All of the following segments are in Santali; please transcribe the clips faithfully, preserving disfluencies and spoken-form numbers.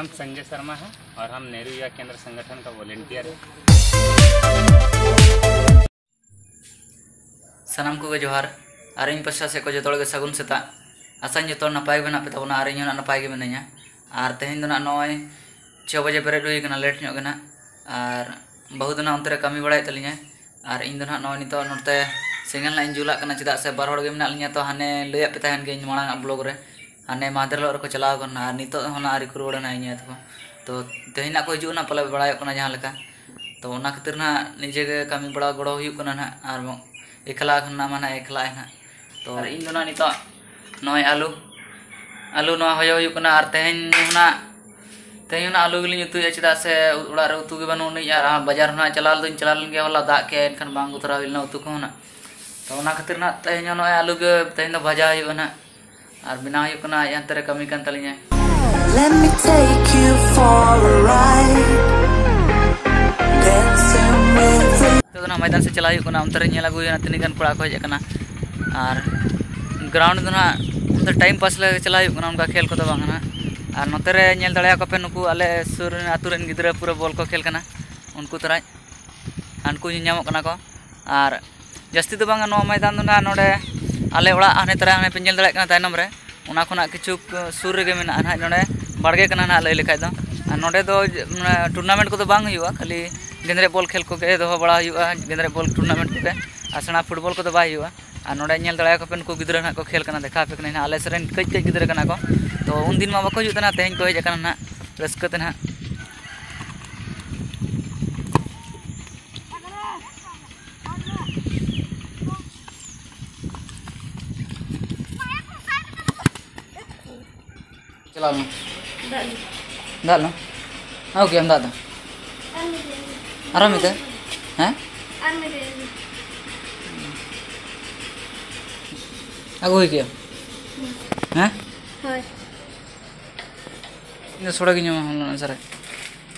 हम संजय शर्मा हैं और हम नेहरू युवा केंद्र संगठन का वॉलंटियर हैं। ᱥᱟᱱᱟᱢ ᱠᱚᱜᱮ ᱡᱚᱦᱟᱨ, ᱟᱨ ᱤᱧ ᱯᱟᱥᱴᱟ ᱥᱮᱫ ᱠᱷᱚᱱ ᱡᱚᱛᱚ ᱦᱚᱲ ᱜᱮ ᱥᱟᱹᱜᱩᱱ ᱥᱮᱛᱟᱜ᱾ ᱟᱥᱟᱧ ᱡᱚᱛᱚ ᱦᱚᱲ ᱱᱟᱯᱟᱭ ᱜᱮ ᱢᱮᱱᱟᱜ ᱯᱮ ᱛᱟᱵᱚᱱᱟ, ᱟᱨ ᱤᱧ ᱦᱚᱸ ᱱᱟᱜ ᱱᱟᱯᱟᱭ ᱜᱮ ᱢᱤᱱᱟᱹᱧᱟ᱾ ᱟᱨ ᱛᱮᱦᱮᱧ ᱫᱚ ᱱᱟᱜ ᱱᱚᱜᱼᱚᱭ ᱪᱷᱚ ᱵᱟᱡᱮ ᱵᱮᱨᱮᱫ ᱦᱩᱭ ᱠᱟᱱᱟ, ᱞᱮᱴ ᱧᱚᱜ ᱜᱮ ᱱᱟᱜ, ᱟᱨ ᱵᱟᱹᱦᱩ ᱫᱚ ᱱᱟᱜ ᱚᱱᱛᱮ ᱨᱮ ᱠᱟᱹᱢᱤ ᱵᱟᱲᱟᱭᱮᱫ ᱛᱟᱹᱞᱤᱧᱟᱭ, ᱟᱨ ᱤᱧ ᱫᱚ ᱱᱟᱜ ᱱᱚᱜᱼᱚᱭ ᱱᱤᱛᱚᱜ ᱱᱚᱛᱮ ᱥᱮᱸᱜᱮᱞ ᱱᱟᱜ ᱤᱧ ᱡᱩᱞᱟᱜ ᱠᱟᱱᱟ, ᱪᱮᱫᱟᱜ ᱥᱮ ᱵᱟᱨ ᱦᱚᱲ ᱜᱮ ᱢᱮᱱᱟᱜ ᱞᱤᱧᱟ᱾ ᱛᱚ ᱦᱟᱱᱮ ᱞᱟᱹᱭᱟᱫ ᱯᱮ ᱛᱟᱦᱮᱱ ᱜᱮᱭᱟᱹᱧ ᱢᱟᱲᱟᱝ ᱟᱜ ᱵᱞᱚᱜ ᱨᱮ, ᱦᱟᱱᱮ ᱢᱟᱦᱫᱮᱨ ᱦᱤᱞᱳᱜ ᱨᱮᱠᱚ ᱪᱟᱞᱟᱣ ᱠᱟᱱᱟ, ᱟᱨ ᱱᱤᱛᱚᱜ ᱦᱚᱸ ᱱᱟᱜ ᱟᱹᱣᱨᱤ ᱠᱚ ᱨᱩᱣᱟᱹᱲᱟ ᱱᱟᱜ ᱤᱧ ᱟᱭᱳ ᱛᱟᱠᱚ᱾ ᱛᱚ ᱛᱮᱦᱮᱧ ᱱᱟᱜ ᱠᱚ ᱦᱤᱡᱩᱜᱼᱟ ᱱᱟᱜ, ᱯᱟᱞᱮ ᱵᱟᱲᱟᱭᱚᱜ ᱠᱟᱱᱟ ᱡᱟᱦᱟᱸ ᱞᱮᱠᱟ᱾ ᱛᱚ ᱚᱱᱟ ᱠᱷᱟᱹᱛᱤᱨ ᱱᱟᱜ ᱱᱤᱡᱮ ᱜᱮ ᱠᱟᱹᱢᱤ ᱵᱟᱲᱟ ᱜᱚᱲᱚ ᱦᱩᱭᱩᱜ ᱠᱟᱱᱟ ᱱᱟᱜ, ᱟᱨ ᱮᱠᱞᱟ ᱠᱷᱟᱱ ᱱᱟᱜ ᱢᱟᱱᱮ ᱮᱠᱞᱟᱭ ᱱᱟᱜ᱾ ᱛᱚ ᱟᱨ ᱤᱧ ᱫᱚ ᱱᱟᱜ ᱱᱤᱛᱚᱜ ᱱᱚᱜᱼᱚᱭ ᱟᱹᱞᱩ, ᱟᱹᱞᱩ ᱱᱚᱣᱟ ᱦᱚᱭᱚ ᱦᱩᱭᱩᱜ ᱠᱟᱱᱟ, ᱟᱨ ᱛᱮᱦᱮᱧ ᱦᱚᱸ ᱱᱟᱜ, ᱛᱮᱦᱮᱧ ᱦᱚᱸ ᱱᱟᱜ ᱟᱹᱞᱩ ᱜᱮᱞᱤᱧ ᱩᱛᱩᱭᱟ, ᱪᱮᱫᱟᱜ ᱥᱮ ᱚᱲᱟᱜ ᱨᱮ ᱩᱛᱩ ᱜᱮ ᱵᱟᱹᱱᱩᱜ ᱟᱹᱱᱤᱡ, ᱟᱨ ᱵᱟᱡᱟᱨ ᱦᱚᱸ ᱱᱟᱜ ᱪᱟᱞᱟᱣ ᱫᱚᱧ ᱪᱟᱞᱟᱣ ᱞᱮᱱ ᱜᱮᱭᱟ ᱦᱚᱞᱟ, ᱫᱟᱜ ᱠᱮᱫ, ᱮᱱᱠᱷᱟᱱ ᱵᱟᱝ ᱟᱹᱜᱩ ᱛᱚᱨᱟ ᱦᱩᱭ ᱞᱮᱱᱟ ᱩᱛᱩ ᱠᱚᱦᱚᱸ ᱱᱟᱜ᱾ ᱛᱚ ᱚᱱᱟ ᱠᱷᱟᱹᱛᱤᱨ ᱱᱟᱜ ᱛᱮᱦᱮᱧ ᱦᱚᱸ ᱱᱚᱜᱼᱚᱭ ᱟᱹᱞᱩ ᱜᱮ ᱛᱮᱦᱮᱧ ᱫᱚ ᱵᱷᱟᱡᱟ ᱦᱩᱭᱩᱜᱼᱟ ᱱᱟᱜ, ᱟᱨ ᱵᱮᱱᱟᱣ ᱦᱩᱭᱩᱜ ᱠᱟᱱᱟ, ᱟᱡ ᱦᱟᱱᱛᱮ ᱨᱮ ᱠᱟᱹᱢᱤ ᱠᱟᱱ ᱛᱟᱹᱞᱤᱧᱟᱭ᱾ Let me take you for a ride. Dancing with the ᱱᱤᱛᱚᱜ ᱫᱚ ᱱᱟᱜ ᱢᱚᱭᱫᱟᱱ ᱥᱮᱫ ᱪᱟᱞᱟᱣ ᱦᱩᱭᱩᱜ ᱠᱟᱱᱟ, ᱚᱱᱛᱮ ᱨᱮ ᱧᱮᱞ ᱟᱹᱜᱩᱭᱟ ᱛᱤᱱᱟᱹᱜ ᱜᱟᱱ ᱠᱚᱲᱟ ᱠᱚ ᱦᱮᱡ ᱟᱠᱟᱱᱟ, ᱟᱨ ᱜᱨᱟᱣᱩᱱᱰ ᱫᱚ ᱱᱟᱜ ᱚᱱᱛᱮ ᱴᱟᱭᱤᱢ ᱯᱟᱥ ᱞᱟᱹᱜᱤᱫ ᱪᱟᱞᱟᱣ ᱦᱩᱭᱩᱜ ᱠᱟᱱᱟ, ᱚᱱᱠᱟ ᱠᱷᱮᱞ ᱠᱚᱫᱚ ᱵᱟᱝ ᱠᱟᱱᱟ᱾ ᱟᱨ ᱱᱚᱛᱮ ᱨᱮ ᱧᱮᱞ ᱫᱟᱲᱮᱭᱟᱠᱚ ᱯᱮ, ᱱᱩᱠᱩ ᱟᱞᱮ ᱥᱩᱨ ᱨᱮᱱ ᱟᱹᱛᱩ ᱨᱮᱱ ᱜᱤᱫᱽᱨᱟᱹ ᱯᱩᱨᱟᱹ ᱵᱚᱞ ᱠᱚ ᱠᱷᱮᱞ ᱠᱟᱱᱟ, ᱩᱱᱠᱩ ᱛᱚᱨᱟᱡ ᱦᱟᱱᱠᱩ ᱧᱮᱞ ᱧᱟᱢᱚᱜ ᱠᱟᱱᱟ ᱠᱚ᱾ ᱟᱨ ᱡᱟᱹᱥᱛᱤ ᱫᱚ ᱵᱟᱝᱟ, ᱱᱚᱣᱟ ᱢᱚᱭᱫᱟᱱ ᱫᱚ ᱱᱟᱜ ᱱᱚᱰᱮ ᱟᱞᱮ ᱚᱲᱟᱜ ᱦᱟᱱᱮ ᱛᱟᱨᱟ ᱦᱟᱱᱮ ᱯᱮ ᱧᱮᱞ ᱫᱟᱲᱮᱭᱟᱜ ᱠᱟᱱᱟ ᱛᱟᱭᱱᱚᱢ ᱨᱮ, ᱚᱱᱟ ᱠᱷᱚᱱᱟᱜ ᱠᱤᱪᱷᱩ ᱥᱩᱨ ᱨᱮᱜᱮ ᱢᱮᱱᱟᱜᱼᱟ ᱱᱟᱜ, ᱱᱚᱰᱮ ᱵᱟᱲᱜᱮ ᱠᱟᱱᱟ ᱱᱟᱜ ᱞᱟᱹᱭ ᱞᱮᱠᱷᱟᱡ ᱫᱚ᱾ ᱟᱨ ᱱᱚᱰᱮ ᱫᱚ ᱢᱟᱱᱮ ᱴᱩᱨᱱᱟᱢᱮᱱᱴ ᱠᱚᱫᱚ ᱵᱟᱝ ᱦᱩᱭᱩᱜᱼᱟ, ᱠᱷᱟᱹᱞᱤ ᱜᱮᱸᱫᱽᱨᱮᱡ ᱵᱚᱞ ᱠᱷᱮᱞ ᱠᱚᱜᱮ ᱫᱚᱦᱚ ᱵᱟᱲᱟ ᱦᱩᱭᱩᱜᱼᱟ, ᱜᱮᱸᱫᱽᱨᱮᱡ ᱵᱚᱞ ᱴᱩᱨᱱᱟᱢᱮᱱᱴ ᱠᱚᱜᱮ, ᱟᱨ ᱥᱮᱬᱟ ᱯᱷᱩᱴᱵᱚᱞ ᱠᱚᱫᱚ ᱵᱟᱭ ᱦᱩᱭᱩᱜᱼᱟ᱾ ᱟᱨ ᱱᱚᱰᱮ ᱧᱮᱞ ᱫᱟᱲᱮᱭᱟᱠᱚ ᱯᱮ, ᱱᱩᱠᱩ ᱜᱤᱫᱽᱨᱟᱹ ᱱᱟᱜ ᱠᱚ ᱠᱷᱮᱞ ᱠᱟᱱᱟ, ᱫᱮᱠᱷᱟᱣ ᱟᱯᱮ ᱠᱟᱹᱱᱟᱹᱧ ᱱᱟᱜ, ᱟᱞᱮ ᱥᱮᱫ ᱨᱮᱱ ᱠᱟᱹᱡ ᱠᱟᱹᱡ ᱜᱤᱫᱽᱨᱟᱹ ᱠᱟᱱᱟ ᱠᱚ᱾ ᱛᱚ ᱩᱱᱫᱤᱱ ᱢᱟ ᱵᱟᱠᱚ ᱦᱤᱡᱩᱜ ᱛᱟᱦᱮᱱᱟ, ᱛᱮᱦᱮᱧ ᱠᱚ ᱦᱮᱡ ᱟᱠᱟᱱᱟ ᱱᱟᱜ ᱨᱟᱹᱥᱠᱟᱹ ᱛᱮ ᱱᱟᱜ᱾ ᱪᱟᱞᱟᱣ ᱢᱮ᱾ ᱫᱟᱜ ᱞᱩ᱾ ᱫᱟᱜ ᱞᱩ? ᱟᱹᱜᱩ ᱠᱮᱜ ᱟᱢ ᱫᱟᱜ ᱫᱚ? ᱟᱨ ᱢᱤᱫ ᱫᱷᱟᱣ᱾ ᱟᱨᱚ ᱢᱤᱫ ᱫᱷᱟᱣ? ᱦᱮᱸ? ᱟᱨ ᱢᱤᱫ ᱫᱷᱟᱣ᱾ ᱟᱹᱜᱩ ᱦᱩᱭ ᱠᱮᱜ ᱟᱢ? ᱦᱮᱸ? ᱦᱳᱭ᱾ ᱤᱧ ᱫᱚ ᱥᱚᱲᱮ ᱜᱤᱧ ᱡᱚᱢᱟ ᱦᱚᱞᱟᱱᱟᱜ ᱥᱟᱨᱮᱡ᱾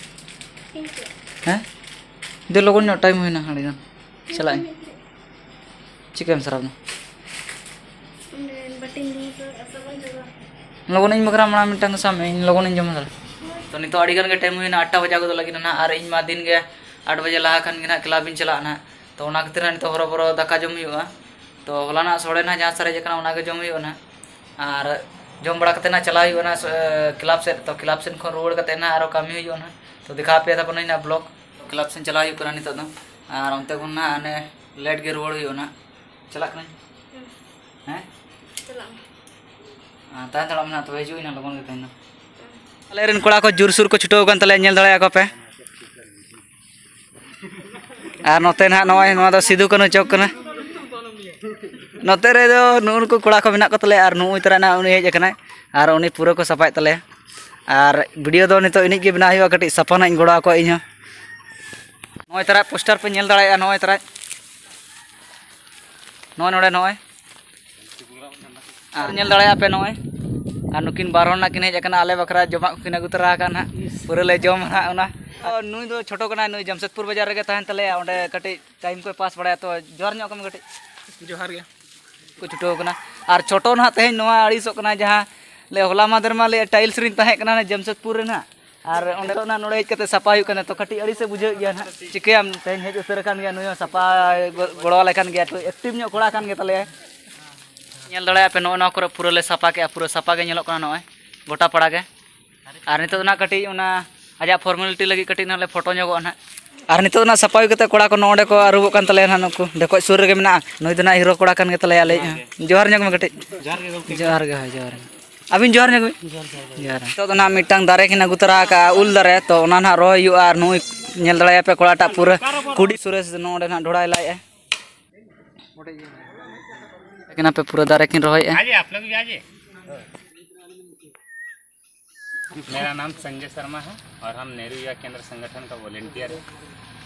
ᱤᱧ ᱪᱮᱫ? ᱦᱮᱸ? ᱫᱮ ᱞᱚᱜᱚᱱ ᱧᱚᱜ, ᱴᱟᱭᱤᱢ ᱦᱩᱭᱱᱟ ᱟᱹᱰᱤ ᱜᱟᱱ᱾ ᱪᱟᱞᱟᱜ ᱟᱹᱧ᱾ ᱪᱤᱠᱟᱹᱭᱟᱢ ᱥᱟᱨᱟᱯ ᱫᱚ? ᱚᱸᱰᱮ ᱵᱟᱹᱴᱤᱧ ᱫᱚᱦᱚ ᱦᱚᱴᱚ ᱠᱟᱜᱼᱟ, ᱥᱟᱵᱚᱱ ᱡᱚᱜᱟᱲ᱾ ᱞᱚᱜᱚᱱ ᱤᱧ ᱵᱟᱠᱷᱨᱟ ᱢᱟᱲᱟᱝ ᱢᱤᱫᱴᱟᱝ ᱥᱟᱵ ᱢᱮ, ᱤᱧ ᱞᱚᱜᱚᱱᱤᱧ ᱡᱚᱢᱟ ᱥᱟᱨᱟ᱾ ᱦᱳᱭ, ᱛᱚ ᱱᱤᱛᱚᱜ ᱟᱹᱰᱤ ᱜᱟᱱ ᱜᱮ ᱴᱟᱭᱤᱢ ᱦᱩᱭᱱᱟ, ᱟᱴ ᱴᱟ ᱵᱟᱡᱟᱣ ᱜᱚᱫᱚᱜ ᱞᱟᱹᱜᱤᱫ ᱱᱟᱦᱟᱜ, ᱟᱨ ᱤᱧ ᱢᱟ ᱫᱤᱱ ᱜᱮ ᱟᱴ ᱵᱟᱡᱮ ᱞᱟᱦᱟ ᱠᱷᱟᱱ ᱜᱮ ᱱᱟᱦᱟᱜ ᱠᱞᱟᱵᱽ ᱤᱧ ᱪᱟᱞᱟᱜᱼᱟ ᱱᱟᱦᱟᱜ᱾ ᱛᱚ ᱚᱱᱟ ᱠᱷᱟᱹᱛᱤᱨ ᱱᱟᱦᱟᱜ ᱱᱤᱛᱚᱜ ᱦᱚᱨᱚᱵᱚᱨᱚ ᱫᱟᱠᱟ ᱡᱚᱢ ᱦᱩᱭᱩᱜᱼᱟ᱾ ᱛᱚ ᱦᱚᱞᱟᱱᱟᱜ ᱥᱚᱲᱮ ᱱᱟᱦᱟᱜ ᱡᱟᱦᱟᱸ ᱥᱟᱨᱮᱡ ᱟᱠᱟᱱᱟ ᱚᱱᱟ ᱜᱮ ᱡᱚᱢ ᱦᱩᱭᱩᱜᱼᱟ ᱱᱟᱦᱟᱜ᱾ ᱟᱨ ᱡᱚᱢ ᱵᱟᱲᱟ ᱠᱟᱛᱮ ᱱᱟᱦᱟᱜ ᱪᱟᱞᱟᱜ ᱦᱩᱭᱩᱜᱼᱟ ᱱᱟᱦᱟᱜ, ᱮ, ᱠᱞᱟᱵᱽ ᱥᱮᱫ᱾ ᱛᱚ ᱠᱞᱟᱵᱽ ᱥᱮᱫ ᱠᱷᱚᱱ ᱨᱩᱣᱟᱹᱲ ᱠᱟᱛᱮ ᱱᱟᱦᱟᱜ ᱟᱨᱚ ᱠᱟᱹᱢᱤ ᱦᱩᱭᱩᱜᱼᱟ ᱱᱟᱦᱟᱜ᱾ ᱛᱚ ᱫᱮᱠᱷᱟᱣ ᱟᱯᱮᱭᱟ ᱛᱟᱵᱚᱱᱟᱹᱧ ᱱᱟᱦᱟᱜ ᱵᱞᱚᱜ᱾ ᱠᱞᱟᱵᱽ ᱥᱮᱫ ᱪᱟᱞᱟᱜ ᱦᱩᱭᱩᱜ ᱠᱟᱱᱟ ᱱᱤᱛᱚᱜ ᱫᱚ, ᱟᱨ ᱚᱱᱛᱮ ᱠᱷᱚᱱ ᱱᱟᱦᱟᱜ ᱦᱟᱱᱮ ᱞᱮᱴ ᱜᱮ ᱨᱩᱣᱟᱹᱲ ᱦᱩᱭᱩᱜᱼᱟ ᱱᱟᱦᱟᱜ᱾ ᱪᱟᱞᱟᱜ ᱠᱟᱹᱱᱟᱹᱧ᱾ ᱦᱮᱸ? ᱪᱟᱞᱟᱜ ᱢᱮ᱾ ᱟᱨ ᱛᱟᱭᱚᱢ ᱛᱟᱲᱟᱢ ᱱᱟᱦᱟᱜ ᱛᱚᱵᱮ ᱦᱤᱡᱩᱜ ᱟᱹᱧ ᱱᱟᱦᱟᱜ ᱞᱚᱜᱚᱱ ᱜᱮ ᱛᱮᱦᱮᱧ ᱫᱚ᱾ ᱟᱞᱮ ᱨᱮᱱ ᱠᱚᱲᱟ ᱠᱚ ᱡᱳᱨᱥᱳᱨ ᱠᱚ ᱪᱷᱩᱴᱟᱹᱣ ᱟᱠᱟᱱ ᱛᱟᱞᱮᱭᱟ, ᱧᱮᱞ ᱫᱟᱲᱮᱭᱟᱠᱚ ᱯᱮ᱾ ᱟᱨ ᱱᱚᱛᱮ ᱱᱟᱦᱟᱜ ᱱᱚᱜᱼᱚᱭ ᱱᱚᱣᱟ ᱫᱚ ᱥᱤᱫᱩ ᱠᱟᱹᱱᱦᱩ ᱪᱚᱠ ᱠᱟᱱᱟ᱾ ᱱᱚᱛᱮ ᱨᱮᱫᱚ ᱱᱩᱜᱼᱩ ᱱᱩᱠᱩ ᱠᱚᱲᱟ ᱠᱚ ᱢᱮᱱᱟᱜ ᱠᱚ ᱛᱟᱞᱮᱭᱟ, ᱟᱨ ᱱᱩᱜᱼᱩᱭ ᱛᱟᱨᱟ ᱱᱟᱦᱟᱜ ᱩᱱᱤ ᱦᱮᱡ ᱟᱠᱟᱱᱟᱭ, ᱟᱨ ᱩᱱᱤ ᱯᱩᱨᱟᱹ ᱠᱚ ᱥᱟᱯᱷᱟᱭᱮᱫ ᱛᱟᱞᱮᱭᱟ᱾ ᱟᱨ ᱵᱷᱤᱰᱤᱭᱳ ᱫᱚ ᱱᱤᱛᱚᱜ ᱤᱱᱟᱹᱜ ᱜᱮ ᱵᱮᱱᱟᱣ ᱦᱩᱭᱩᱜᱼᱟ, ᱠᱟᱹᱴᱤᱡ ᱥᱟᱯᱷᱟ ᱱᱟᱦᱟᱜ ᱤᱧ ᱜᱚᱲᱚ ᱟᱠᱚᱣᱟ ᱤᱧ ᱦᱚᱸ᱾ ᱱᱚᱜᱼᱚᱭ ᱛᱟᱨᱟ ᱯᱳᱥᱴᱟᱨ ᱯᱮ ᱧᱮᱞ ᱫᱟᱲᱮᱭᱟᱜᱼᱟ, ᱱᱚᱜᱼᱚᱭ ᱛᱟᱨᱟ, ᱱᱚᱜᱼᱚᱭ ᱱᱚᱰᱮ ᱱᱚᱜᱼᱚᱭ᱾ ᱟᱨ ᱧᱮᱞ ᱫᱟᱲᱮᱭᱟᱜᱼᱟ ᱯᱮ ᱱᱚᱜᱼᱚᱭ, ᱟᱨ ᱱᱩᱠᱤᱱ ᱵᱟᱨ ᱦᱚᱲ ᱱᱟᱜ ᱠᱤᱱ ᱦᱮᱡ ᱟᱠᱟᱱᱟ ᱟᱞᱮ ᱵᱟᱠᱷᱨᱟ, ᱡᱚᱢᱟᱜ ᱠᱚᱠᱤᱱ ᱟᱹᱜᱩ ᱛᱚᱨᱟ ᱟᱠᱟᱫᱼᱟ ᱱᱟᱦᱟᱜ᱾ ᱯᱩᱨᱟᱹ ᱞᱮ ᱡᱚᱢᱟ ᱱᱟᱦᱟᱜ ᱚᱱᱟ᱾ ᱛᱚ ᱱᱩᱭ ᱫᱚ ᱪᱷᱳᱴᱳ ᱠᱟᱱᱟᱭ, ᱱᱩᱭ ᱡᱟᱢᱥᱮᱫᱽᱯᱩᱨ ᱵᱟᱡᱟᱨ ᱨᱮᱜᱮ ᱛᱟᱦᱮᱱ ᱛᱟᱞᱮᱭᱟ, ᱚᱸᱰᱮ ᱠᱟᱹᱴᱤᱡ ᱴᱟᱭᱤᱢ ᱠᱚᱭ ᱯᱟᱥ ᱵᱟᱲᱟᱭᱟ᱾ ᱛᱚ ᱡᱚᱦᱟᱨ ᱧᱚᱜ ᱠᱟᱜ ᱢᱮ ᱠᱟᱹᱴᱤᱡ᱾ ᱡᱚᱦᱟᱨ ᱜᱮ᱾ ᱠᱚ ᱪᱷᱩᱴᱟᱹᱣ ᱠᱟᱱᱟ᱾ ᱟᱨ ᱪᱷᱳᱴᱳ ᱱᱟᱦᱟᱜ ᱛᱮᱦᱮᱧ ᱱᱚᱣᱟ ᱟᱹᱲᱤᱥᱚᱜ ᱠᱟᱱᱟ, ᱡᱟᱦᱟᱸ ᱞᱮ ᱦᱚᱞᱟ ᱢᱟᱫᱷᱮᱨ ᱢᱟ ᱞᱮ ᱴᱟᱭᱤᱞᱥ ᱨᱤᱧ ᱛᱟᱦᱮᱸ ᱠᱟᱱᱟ ᱡᱟᱢᱥᱮᱫᱽᱯᱩᱨ ᱨᱮ ᱱᱟᱦᱟᱜ, ᱟᱨ ᱚᱸᱰᱮ ᱫᱚ ᱱᱟᱦᱟᱜ ᱱᱚᱰᱮ ᱦᱮᱡ ᱠᱟᱛᱮ ᱥᱟᱯᱷᱟ ᱦᱩᱭᱩᱜ ᱠᱟᱱᱟ᱾ ᱛᱚ ᱠᱟᱹᱴᱤᱡ ᱟᱹᱲᱤᱥ ᱮ ᱵᱩᱡᱷᱟᱹᱣᱮᱫ ᱜᱮᱭᱟ ᱱᱟᱦᱟᱜ, ᱪᱤᱠᱟᱹᱭᱟᱢ, ᱛᱮᱦᱮᱧ ᱦᱮᱡ ᱩᱛᱟᱹᱨ ᱟᱠᱟᱱ ᱜᱮᱭᱟ ᱱᱩᱭ ᱦᱚᱸ, ᱥᱟᱯᱷᱟ ᱜᱚ-, ᱜᱚᱲᱚ ᱟᱞᱮ ᱠᱟᱱ ᱜᱮᱭᱟ, ᱛᱚ ᱮᱠᱴᱤᱵᱷ ᱧᱚᱜ ᱠᱚᱲᱟ ᱠᱟᱱ ᱜᱮ ᱛᱟᱞᱮᱭᱟᱭ᱾ ᱧᱮᱞ ᱫᱟᱲᱮᱭᱟᱜᱼᱟ ᱯᱮ ᱱᱚᱜᱼᱚ ᱱᱚᱣᱟ ᱠᱚᱨᱮ ᱯᱩᱨᱟᱹ ᱞᱮ ᱥᱟᱯᱷᱟ ᱠᱮᱜᱼᱟ, ᱯᱩᱨᱟᱹ ᱥᱟᱯᱷᱟ ᱜᱮ ᱧᱮᱞᱚᱜ ᱠᱟᱱᱟ ᱱᱚᱜᱼᱚᱭ ᱜᱚᱴᱟ ᱯᱟᱲᱟ ᱜᱮ᱾ ᱟᱨ ᱱᱤᱛᱚᱜ ᱫᱚ ᱱᱟᱦᱟᱜ ᱠᱟᱹᱴᱤᱡ ᱚᱱᱟ ᱟᱡᱟᱜ ᱯᱷᱚᱨᱢᱟᱞᱤᱴᱤ ᱞᱟᱹᱜᱤᱫ ᱠᱟᱹᱴᱤᱡ ᱱᱟᱦᱟᱜ ᱞᱮ ᱯᱷᱳᱴᱳ ᱧᱚᱜᱚᱜᱼᱟ ᱱᱟᱦᱟᱜ᱾ ᱟᱨ ᱱᱤᱛᱚᱜ ᱫᱚ ᱱᱟᱦᱟᱜ ᱥᱟᱯᱷᱟ ᱦᱩᱭ ᱠᱟᱛᱮ ᱠᱚᱲᱟ ᱠᱚ ᱱᱚᱰᱮ ᱠᱚ ᱟᱹᱨᱩᱵᱚᱜ ᱠᱟᱱ ᱛᱟᱞᱮᱭᱟ ᱱᱟᱦᱟᱜ, ᱱᱩᱠᱩ ᱰᱷᱮᱠᱚᱡ ᱥᱩᱨ ᱨᱮᱜᱮ ᱢᱮᱱᱟᱜᱼᱟ, ᱱᱩᱭ ᱫᱚ ᱱᱟᱦᱟᱜ ᱦᱤᱨᱳ ᱠᱚᱲᱟ ᱠᱟᱱ ᱜᱮ ᱛᱟᱞᱮᱭᱟ ᱟᱞᱮᱭᱤᱡ ᱦᱚᱸ᱾ ᱡᱚᱦᱟᱨ ᱧᱚᱜ ᱢᱮ ᱠᱟᱹᱴᱤᱡ᱾ ᱡᱚᱦᱟᱨ ᱜᱮ ᱜᱚᱢᱠᱮ᱾ ᱡᱚᱦᱟᱨ ᱜᱮ, ᱦᱳᱭ, ᱡᱚᱦᱟᱨ ᱜᱮ᱾ ᱟᱹᱵᱤᱱ ᱡᱚᱦᱟᱨ ᱧᱚᱜ ᱵᱤᱱ᱾ ᱡᱚᱦᱟᱨ, ᱡᱚᱦᱟᱨ, ᱡᱚᱦᱟᱨ᱾ ᱡᱚᱦᱟᱨ᱾ ᱱᱤᱛᱚᱜ ᱫᱚ ᱱᱟᱦᱟᱜ ᱢᱤᱫᱴᱟᱝ ᱫᱟᱨᱮ ᱠᱤᱱ ᱟᱹᱜᱩ ᱛᱚᱨᱟ ᱟᱠᱟᱫᱼᱟ, ᱩᱞ ᱫᱟᱨᱮ, ᱛᱚ ᱚᱱᱟ ᱱᱟᱦᱟᱜ ᱨᱚᱦᱚᱭ ᱦᱩᱭᱩᱜᱼᱟ᱾ ᱟᱨ ᱱᱩᱭ ᱧᱮᱞ ᱫᱟᱲᱮᱭᱟᱜᱼᱟ ᱯᱮ ᱠᱚᱲᱟᱴᱟᱜ ᱯᱩᱨᱟᱹ ᱠᱩᱰᱤ ᱥᱩᱨᱮᱥ ᱱᱚᱰᱮ ᱱᱟᱦᱟᱜ ᱰᱷᱚᱲᱟᱭ ᱞᱟᱭᱮᱜᱼᱟ᱾ ᱟᱹᱠᱤᱱ ᱟᱯᱮ ᱯᱩᱨᱟᱹ ᱫᱟᱨᱮ ᱠᱤᱱ ᱨᱚᱦᱚᱭᱮᱜᱼᱟ᱾ ᱟᱡᱮ, ᱟᱯ ᱞᱳᱜ ᱵᱷᱤ ᱟᱡᱮ᱾ मेरा नाम संजय शर्मा है और हम नेहरू युवा केंद्र संगठन का वॉलंटियर है,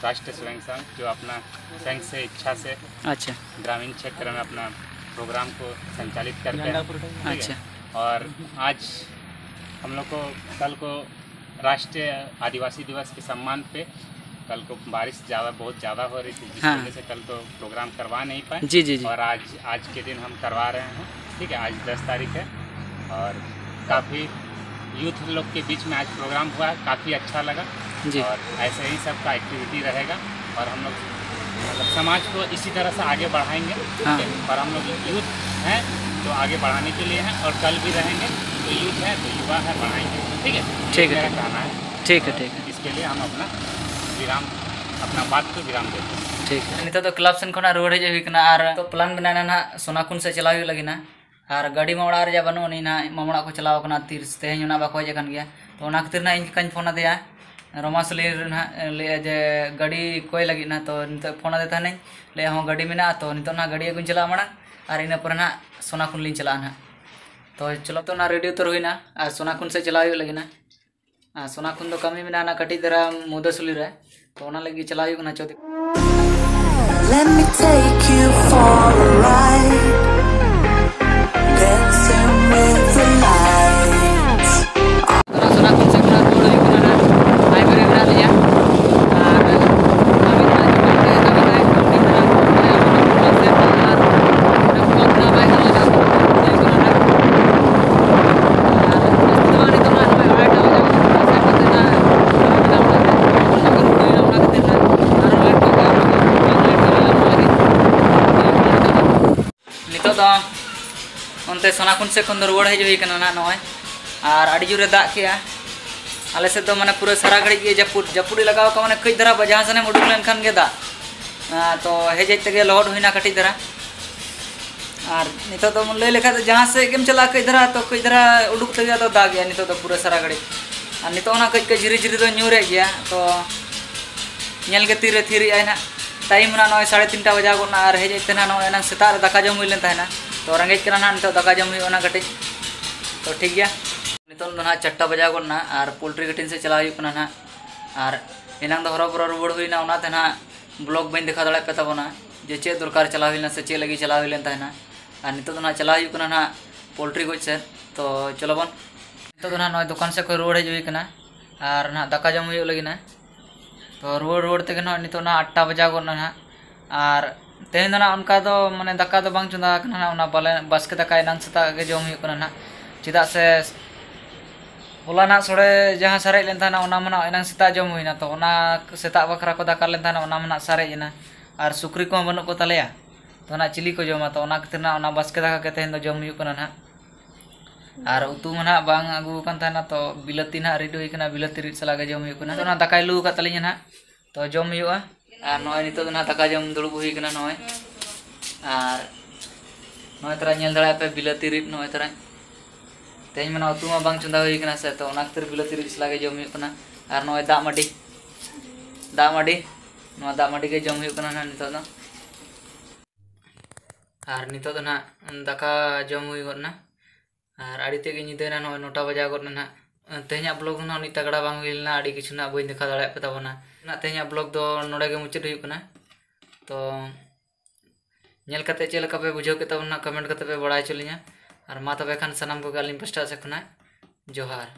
राष्ट्रीय स्वयं सेवक, जो अपना संघ से, इच्छा से अच्छा। ग्रामीण क्षेत्र में अपना प्रोग्राम को संचालित करते हैं, ठीक है? अच्छा। और आज हम लोग को, कल को राष्ट्रीय आदिवासी दिवस के सम्मान पे, कल को बारिश ज़्यादा, बहुत ज़्यादा हो रही थी, जिस हाँ। वजह से कल को प्रोग्राम करवा नहीं पाए। जी, जी, जी। और आज, आज के दिन हम करवा रहे हैं, ठीक है, आज दस तारीख है और काफ़ी यूथ लोग के बीच में आज प्रोग्राम हुआ है, काफ़ी अच्छा लगा। जी। और ऐसे ही सबका एक्टिविटी रहेगा और हम लोग मतलब समाज को इसी तरह से आगे बढ़ाएंगे। हाँ। और हम लोग यूथ हैं तो आगे बढ़ाने के लिए हैं और कल भी रहेंगे। तो यूथ है तो युवा है, बढ़ाएंगे। ठीक है, ठीक है, मेरा कहना है। ठीक है, ठीक है। इसके लिए हम अपना विराम, अपना बात को विराम देते हैं। ठीक है। ᱱᱤᱛᱚᱜ ᱫᱚ ᱠᱞᱟᱵᱽ ᱥᱮᱱ ᱠᱷᱚᱱᱟᱜ ᱨᱩᱣᱟᱹᱲ ᱦᱮᱡ ᱦᱩᱭ ᱠᱟᱱᱟ ᱟᱨ ᱱᱤᱛᱚᱜ ᱯᱞᱟᱱ ᱢᱮᱱᱟᱜᱼᱟ ᱱᱟᱦᱟᱜ ᱥᱳᱱᱟᱠᱩᱱ ᱥᱮᱫ ᱪᱟᱞᱟᱣ ᱦᱩᱭᱩᱜ ᱞᱟᱹᱜᱤᱫ ᱱᱟ᱾ ᱟᱨ ᱜᱟᱹᱰᱤ ᱢᱟ ᱚᱲᱟᱜ ᱨᱮᱭᱟᱜ ᱵᱟᱹᱱᱩᱜ ᱟᱹᱱᱤᱡ ᱱᱟᱦᱟᱜ, ᱢᱟᱢᱟ ᱚᱲᱟᱜ ᱠᱚ ᱪᱟᱞᱟᱣ ᱠᱟᱱᱟ, ᱛᱤᱥ ᱛᱮᱦᱮᱧ ᱦᱚᱸ ᱱᱟᱦᱟᱜ ᱵᱟᱠᱚ ᱦᱮᱡ ᱟᱠᱟᱱ ᱜᱮᱭᱟ᱾ ᱛᱚ ᱚᱱᱟ ᱠᱷᱟᱹᱛᱤᱨ ᱱᱟᱦᱟᱜ ᱤᱧ ᱠᱟᱠᱟᱧ ᱯᱷᱳᱱ ᱟᱫᱮᱭᱟ ᱨᱚᱢᱟᱥᱩᱞᱤ ᱨᱮ ᱱᱟᱦᱟᱜ, ᱞᱟᱹᱭᱮᱫᱼᱟ ᱡᱮ ᱜᱟᱹᱰᱤ ᱠᱚᱭ ᱞᱟᱹᱜᱤᱫ ᱱᱟᱦᱟᱜ᱾ ᱛᱚ ᱱᱤᱛᱚᱜ ᱯᱷᱳᱱ ᱟᱫᱮ ᱛᱟᱦᱮᱱᱟᱹᱧ, ᱞᱟᱹᱭᱮᱫᱼᱟ ᱦᱚᱸ ᱜᱟᱹᱰᱤ ᱢᱮᱱᱟᱜᱼᱟ, ᱛᱚ ᱱᱤᱛᱚᱜ ᱱᱟᱦᱟᱜ ᱜᱟᱹᱰᱤ ᱟᱹᱜᱩᱧ ᱪᱟᱞᱟᱜᱼᱟ ᱢᱟᱲᱟᱝ, ᱟᱨ ᱤᱱᱟᱹ ᱯᱚᱨᱮ ᱱᱟᱦᱟᱜ ᱥᱳᱱᱟᱠᱩᱱ ᱞᱤᱧ ᱪᱟᱞᱟᱜᱼᱟ ᱱᱟᱦᱟᱜ᱾ ᱛᱚ ᱪᱚᱞᱚ, ᱛᱚ ᱚᱱᱟ ᱨᱮᱰᱤ ᱩᱛᱟᱹᱨ ᱦᱩᱭᱱᱟ ᱟᱨ ᱥᱳᱱᱟᱠᱩᱱ ᱥᱮᱫ ᱪᱟᱞᱟᱣ ᱦᱩᱭᱩᱜ ᱞᱟᱹᱜᱤᱫ ᱱᱟ᱾ ᱟᱨ ᱥᱳᱱᱟᱠᱩᱱ ᱫᱚ ᱠᱟᱹᱢᱤ ᱢᱮᱱᱟᱜᱼᱟ ᱚᱱᱟ ᱠᱟᱹᱴᱤᱡ ᱫᱷᱟᱨᱟ ᱢᱩᱫᱟᱹᱥᱩᱞᱤ ᱨᱮ, ᱛᱚ ᱚᱱᱟ ᱞᱟᱹᱜᱤᱫ ᱪᱟᱞᱟᱣ ᱦᱩᱭᱩᱜ ᱠᱟᱱᱟ᱾ ᱪᱚ ᱫᱮ- Let me take you for a ride. Dancing with the lights. ᱛᱷᱚᱲᱟ ᱥᱳᱱᱟᱠᱩᱱ ᱥᱮᱫ ᱠᱷᱚᱱᱟᱜ ᱨᱩᱣᱟᱹᱲ ᱦᱩᱭᱩᱜ ᱠᱟᱱᱟ ᱱᱟᱦᱟᱜ᱾ ᱦᱟᱭᱣᱮ ᱨᱮ ᱢᱮᱱᱟᱜ ᱞᱤᱧᱟ᱾ ᱟᱨ ᱠᱟᱹᱢᱤ ᱨᱮᱱᱟᱜ ᱡᱚᱯᱲᱟᱣ ᱨᱮ ᱦᱮᱱᱟᱜ ᱞᱤᱧᱟ᱾ ᱟᱨ ᱚᱱᱟ ᱵᱞᱚᱜ ᱨᱮᱱᱟᱜ ᱵᱟᱭ ᱜᱟᱱ ᱞᱮᱱᱟ᱾ ᱟᱨ ᱡᱟᱹᱥᱛᱤ ᱫᱚ ᱵᱟᱝ, ᱱᱤᱛᱚᱜ ᱱᱟᱦᱟᱜ ᱱᱚᱜᱼᱚᱭ ᱟᱴ ᱵᱟᱡᱮ ᱠᱟᱱᱟ᱾ ᱥᱮᱱ ᱠᱟᱛᱮ ᱱᱟᱦᱟᱜ ᱚᱱᱟ ᱠᱷᱟᱹᱛᱤᱨ ᱱᱟᱦᱟᱜ ᱟᱨᱚ ᱞᱮᱴ ᱠᱚᱜᱼᱟ᱾ ᱵᱟᱝ ᱞᱮᱴ ᱠᱚᱜᱼᱟ, ᱚᱱᱟ ᱞᱟᱹᱜᱤᱫ᱾ ᱱᱤᱛᱚᱜ ᱫᱚ ᱚᱱᱛᱮ ᱥᱳᱱᱟᱠᱩᱱ ᱥᱮᱫ ᱠᱷᱚᱱ ᱫᱚ ᱨᱩᱣᱟᱹᱲ ᱦᱮᱡ ᱦᱩᱭ ᱠᱟᱱᱟ ᱱᱟᱦᱟᱜ ᱱᱚᱜᱼᱚᱭ᱾ ᱟᱨ ᱟᱹᱰᱤ ᱡᱳᱨᱮ ᱫᱟᱜ ᱠᱮᱜᱼᱟ᱾ ᱟᱞᱮ ᱥᱮᱫ ᱫᱚ ᱢᱟᱱᱮ ᱯᱩᱨᱟᱹ ᱥᱟᱨᱟ ᱜᱷᱟᱹᱲᱤᱡ ᱜᱮ ᱡᱟᱹᱯᱩᱫ, ᱡᱟᱹᱯᱩᱫ ᱮ ᱞᱟᱜᱟᱣ ᱠᱟᱜᱼᱟ, ᱢᱟᱱᱮ ᱠᱟᱹᱡ ᱫᱷᱟᱨᱟ ᱡᱟᱦᱟᱸ ᱥᱮᱱ ᱮᱢ ᱩᱰᱩᱠ ᱞᱮᱱᱠᱷᱟᱱ ᱜᱮ ᱫᱟᱜ᱾ ᱟᱨ ᱛᱚ ᱦᱮᱡ ᱦᱮᱡ ᱛᱮᱜᱮ ᱞᱚᱦᱚᱫ ᱦᱩᱭᱱᱟ ᱠᱟᱹᱴᱤᱡ ᱫᱷᱟᱨᱟ᱾ ᱟᱨ ᱱᱤᱛᱚᱜ ᱫᱚ ᱞᱟᱹᱭ ᱞᱮᱠᱷᱟᱡ ᱫᱚ ᱡᱟᱦᱟᱸ ᱥᱮᱫ ᱜᱮᱢ ᱪᱟᱞᱟᱜᱼᱟ, ᱠᱟᱹᱡ ᱫᱷᱟᱨᱟ ᱛᱚ ᱠᱟᱹᱡ ᱫᱷᱟᱨᱟ ᱩᱰᱩᱠ ᱛᱮᱜᱮ ᱟᱫᱚ ᱫᱟᱜ ᱜᱮᱭᱟ ᱱᱤᱛᱚᱜ ᱫᱚ ᱯᱩᱨᱟᱹ ᱥᱟᱨᱟ ᱜᱷᱟᱹᱲᱤᱡ᱾ ᱟᱨ ᱱᱤᱛᱚᱜ ᱚᱱᱟ ᱠᱟᱹᱡ ᱠᱟᱹᱡ ᱡᱷᱤᱨᱤ ᱡᱷᱤᱨᱤ ᱫᱚ ᱧᱩᱨᱮᱫ ᱜᱮᱭᱟ᱾ ᱛᱚ ᱧᱮᱞ ᱜᱮ ᱛᱤᱨᱮ ᱛᱷᱤᱨᱮᱜ ᱟᱭ ᱱᱟᱦᱟᱜ᱾ ᱴᱟᱭᱤᱢ ᱱᱟᱦᱟᱜ ᱱᱚᱜᱼᱚᱭ ᱥᱟᱲᱮ ᱛᱤᱱᱴᱟ ᱵᱟᱡᱟᱣ ᱜᱚᱫ ᱱᱟ ᱟᱨ ᱦᱮᱡ ᱦᱮᱡ ᱛᱮ ᱱᱟᱦᱟᱜ ᱱᱚᱜᱼᱚᱭ ᱮᱱᱟᱝ ᱥᱮᱛᱟᱜ ᱨᱮ ᱫᱟᱠᱟ ᱡᱚᱢ ᱦᱩᱭ ᱞᱮᱱ ᱛᱟᱦᱮᱱᱟ᱾ ᱛᱚ ᱨᱮᱸᱜᱮᱡ ᱠᱟᱱᱟ ᱱᱟᱦᱟᱜ, ᱱᱤᱛᱚᱜ ᱫᱟᱠᱟ ᱡᱚᱢ ᱦᱩᱭᱩᱜᱼᱟ ᱚᱱᱟ ᱠᱟᱹᱴᱤᱡ᱾ ᱛᱚ ᱴᱷᱤᱠ ᱜᱮᱭᱟ, ᱱᱤᱛᱚᱜ ᱫᱚ ᱱᱟᱦᱟᱜ ᱪᱟᱨᱴᱟ ᱵᱟᱡᱟᱣ ᱜᱚᱫ ᱱᱟ ᱟᱨ ᱯᱳᱞᱴᱨᱤ ᱜᱟᱹᱴᱤᱱ ᱥᱮᱫ ᱪᱟᱞᱟᱣ ᱦᱩᱭᱩᱜ ᱠᱟᱱᱟ ᱱᱟᱦᱟᱜ᱾ ᱟᱨ ᱮᱱᱟᱝ ᱫᱚ ᱦᱚᱨᱚ ᱵᱚᱨᱚ ᱨᱩᱣᱟᱹᱲ ᱦᱩᱭᱱᱟ, ᱚᱱᱟᱛᱮ ᱱᱟᱦᱟᱜ ᱵᱞᱚᱜ ᱵᱟᱹᱧ ᱫᱮᱠᱷᱟᱣ ᱫᱟᱲᱮᱭᱟᱜ ᱯᱮ ᱛᱟᱵᱚᱱᱟ ᱡᱮ ᱪᱮᱫ ᱫᱚᱨᱠᱟᱨ ᱪᱟᱞᱟᱣ ᱦᱩᱭ ᱞᱮᱱᱟ ᱥᱮ ᱪᱮᱫ ᱞᱟᱹᱜᱤᱫ ᱪᱟᱞᱟᱣ ᱦᱩᱭ ᱞᱮᱱ ᱛᱟᱦᱮᱱᱟ᱾ ᱟᱨ ᱱᱤᱛᱚᱜ ᱫᱚ ᱱᱟᱦᱟᱜ ᱪᱟᱞᱟᱣ ᱦᱩᱭᱩᱜ ᱠᱟᱱᱟ ᱱᱟᱦᱟᱜ ᱯᱳᱞᱴᱨᱤ ᱜᱚᱡ ᱥᱮᱫ᱾ ᱛᱚ ᱪᱚᱞᱚ ᱵᱚᱱ, ᱱᱤᱛᱚᱜ ᱫᱚ ᱱᱟᱦᱟᱜ ᱱᱚᱜᱼᱚᱭ ᱫᱚᱠᱟᱱ ᱥᱮᱫ ᱠᱷᱚᱱ ᱨᱩᱣᱟᱹᱲ ᱦᱮᱡ ᱦᱩᱭ ᱠᱟᱱᱟ ᱟᱨ ᱱᱟᱦᱟᱜ ᱫᱟᱠᱟ ᱡᱚᱢ ᱦᱩᱭᱩᱜ ᱞᱟᱹᱜᱤᱫ ᱱᱟ᱾ ᱛᱚ ᱨᱩᱣᱟᱹᱲ ᱨᱩᱣᱟᱹᱲ ᱛᱮᱜᱮ ᱱᱟᱦᱟᱜ ᱱᱤᱛᱚᱜ ᱱᱟᱦᱟᱜ ᱟᱴᱴᱟ ᱵᱟᱡᱟᱣ ᱜᱚᱫ ᱱᱟ ᱱᱟᱦᱟᱜ᱾ ᱟᱨ ᱛᱮᱦᱮᱧ ᱫᱚ ᱱᱟᱦᱟᱜ ᱚᱱᱠᱟ ᱫᱚ ᱢᱟᱱᱮ ᱫᱟᱠᱟ ᱫᱚ ᱵᱟᱝ ᱪᱚᱸᱫᱟ ᱟᱠᱟᱱᱟ ᱱᱟᱦᱟᱜ, ᱚᱱᱟ ᱵᱟᱞᱮ ᱵᱟᱥᱠᱮ ᱫᱟᱠᱟ ᱮᱱᱟᱝ ᱥᱮᱛᱟᱜ ᱜᱮ ᱡᱚᱢ ᱦᱩᱭᱩᱜ ᱠᱟᱱᱟ ᱱᱟᱦᱟᱜ᱾ ᱪᱮᱫᱟᱜ ᱥᱮ ᱦᱚᱞᱟᱱᱟᱜ ᱥᱚᱲᱮ ᱡᱟᱦᱟᱸ ᱥᱟᱨᱮᱡ ᱞᱮᱱ ᱛᱟᱦᱮᱱᱟ, ᱚᱱᱟ ᱢᱟ ᱱᱟᱜ ᱮᱱᱟᱝ ᱥᱮᱛᱟᱜ ᱡᱚᱢ ᱦᱩᱭᱱᱟ, ᱛᱚ ᱚᱱᱟ ᱥᱮᱛᱟᱜ ᱵᱟᱠᱷᱨᱟ ᱠᱚ ᱫᱟᱠᱟ ᱞᱮᱱ ᱛᱟᱦᱮᱱᱟ, ᱚᱱᱟ ᱢᱟ ᱱᱟᱜ ᱥᱟᱨᱮᱡ ᱮᱱᱟ᱾ ᱟᱨ ᱥᱩᱠᱨᱤ ᱠᱚᱦᱚᱸ ᱵᱟᱹᱱᱩᱜ ᱠᱚ ᱛᱟᱞᱮᱭᱟ, ᱛᱚ ᱱᱟᱜ ᱪᱤᱞᱤ ᱠᱚ ᱡᱚᱢᱟ? ᱛᱚ ᱚᱱᱟ ᱠᱷᱟᱹᱛᱤᱨ ᱱᱟᱜ ᱚᱱᱟ ᱵᱟᱥᱠᱮ ᱫᱟᱠᱟ ᱜᱮ ᱛᱮᱦᱮᱧ ᱫᱚ ᱡᱚᱢ ᱦᱩᱭᱩᱜ ᱠᱟᱱᱟ ᱱᱟᱜ᱾ ᱟᱨ ᱩᱛᱩ ᱢᱟ ᱱᱟᱜ ᱵᱟᱝ ᱟᱹᱜᱩ ᱟᱠᱟᱱ ᱛᱟᱦᱮᱱᱟ, ᱛᱚ ᱵᱤᱞᱟᱹᱛᱤ ᱱᱟᱜ ᱨᱤᱫ ᱦᱩᱭ ᱠᱟᱱᱟ, ᱵᱤᱞᱟᱹᱛᱤ ᱨᱤᱫ ᱥᱟᱞᱟᱜ ᱜᱮ ᱡᱚᱢ ᱦᱩᱭᱩᱜ ᱠᱟᱱᱟ᱾ ᱛᱚ ᱚᱱᱟ ᱫᱟᱠᱟᱭ ᱞᱩ ᱟᱠᱟᱫ ᱛᱟᱹᱞᱤᱧᱟ ᱱᱟᱜ, ᱛᱚ ᱡᱚᱢ ᱦᱩᱭᱩᱜᱼᱟ᱾ ᱟᱨ ᱱᱚᱜᱼᱚᱭ ᱱᱤᱛᱚᱜ ᱫᱚ ᱱᱟᱜ ᱫᱟᱠᱟ ᱡᱚᱢ ᱫᱩᱲᱩᱵ ᱦᱩᱭ ᱠᱟᱱᱟ ᱱᱚᱜᱼᱚᱭ᱾ ᱟᱨ ᱱᱚᱜᱼᱚᱭ ᱛᱟᱨᱟ ᱧᱮᱞ ᱫᱟᱲᱮᱭᱟᱜ ᱯᱮ ᱵᱤᱞᱟᱹᱛᱤ ᱨᱤᱫ, ᱱᱚᱜᱼᱚᱭ ᱛᱟᱨᱟ ᱛᱮᱦᱮᱧ ᱢᱟ ᱱᱟᱜ ᱩᱛᱩ ᱢᱟ ᱵᱟᱝ ᱪᱚᱸᱫᱟ ᱦᱩᱭ ᱠᱟᱱᱟ ᱥᱮ, ᱛᱚ ᱚᱱᱟ ᱠᱷᱟᱹᱛᱤᱨ ᱵᱤᱞᱟᱹᱛᱤ ᱨᱤᱫ ᱥᱟᱞᱟᱜ ᱜᱮ ᱡᱚᱢ ᱦᱩᱭᱩᱜ ᱠᱟᱱᱟ᱾ ᱟᱨ ᱱᱚᱜᱼᱚᱭ ᱫᱟᱜ ᱢᱟᱹᱰᱤ, ᱫᱟᱜ ᱢᱟᱹᱰᱤ, ᱱᱚᱣᱟ ᱫᱟᱜ ᱢᱟᱹᱰᱤ ᱜᱮ ᱡᱚᱢ ᱦᱩᱭᱩᱜ ᱠᱟᱱᱟ ᱱᱟᱜ ᱱᱤᱛᱚᱜ ᱫᱚ᱾ ᱟᱨ ᱱᱤᱛᱚᱜ ᱫᱚ ᱱᱟᱜ ᱫᱟᱠᱟ ᱡᱚᱢ ᱦᱩᱭ ᱜᱚᱫ ᱮᱱᱟ᱾ ᱟᱨ ᱟᱹᱰᱤ ᱛᱮᱫ ᱜᱮ ᱧᱤᱫᱟᱹᱭᱮᱱᱟ, ᱱᱚᱜᱼᱚᱭ ᱱᱚᱴᱟ ᱵᱟᱡᱟᱣ ᱜᱚᱫ ᱮᱱᱟ ᱱᱟᱜ᱾ ᱛᱮᱦᱮᱧᱟᱜ ᱵᱞᱚᱜ ᱫᱚ ᱱᱟᱜ ᱩᱱᱟᱹᱜ ᱛᱟᱜᱲᱟ ᱵᱟᱝ ᱦᱩᱭ ᱞᱮᱱᱟ, ᱟᱹᱰᱤ ᱠᱤᱪᱷᱩ ᱱᱟᱜ ᱵᱟᱹᱧ ᱫᱮᱠᱷᱟᱣ ᱫᱟᱲᱮᱭᱟᱜ ᱯᱮ ᱛᱟᱵᱚᱱᱟ᱾ ᱱᱟᱜ ᱛᱮᱦᱮᱧᱟᱜ ᱵᱞᱚᱜ ᱫᱚ ᱱᱚᱰᱮ ᱜᱮ ᱢᱩᱪᱟᱹᱫ ᱦᱩᱭᱩᱜ ᱠᱟᱱᱟ᱾ ᱛᱚ ᱧᱮᱞ ᱠᱟᱛᱮ ᱪᱮᱫ ᱞᱮᱠᱟ ᱯᱮ ᱵᱩᱡᱷᱟᱹᱣ ᱠᱮᱫ ᱛᱟᱵᱚᱱᱟ, ᱠᱚᱢᱮᱱᱴ ᱠᱟᱛᱮ ᱯᱮ ᱵᱟᱲᱟᱭ ᱦᱚᱪᱚ ᱞᱤᱧᱟ᱾ ᱟᱨ ᱢᱟ ᱛᱚᱵᱮ ᱠᱷᱟᱱ ᱥᱟᱱᱟᱢ ᱠᱚᱜᱮ ᱟᱹᱞᱤᱧ ᱯᱟᱥᱴᱟ ᱥᱮᱫ ᱠᱷᱚᱱᱟᱜ ᱡᱚᱦᱟᱨ᱾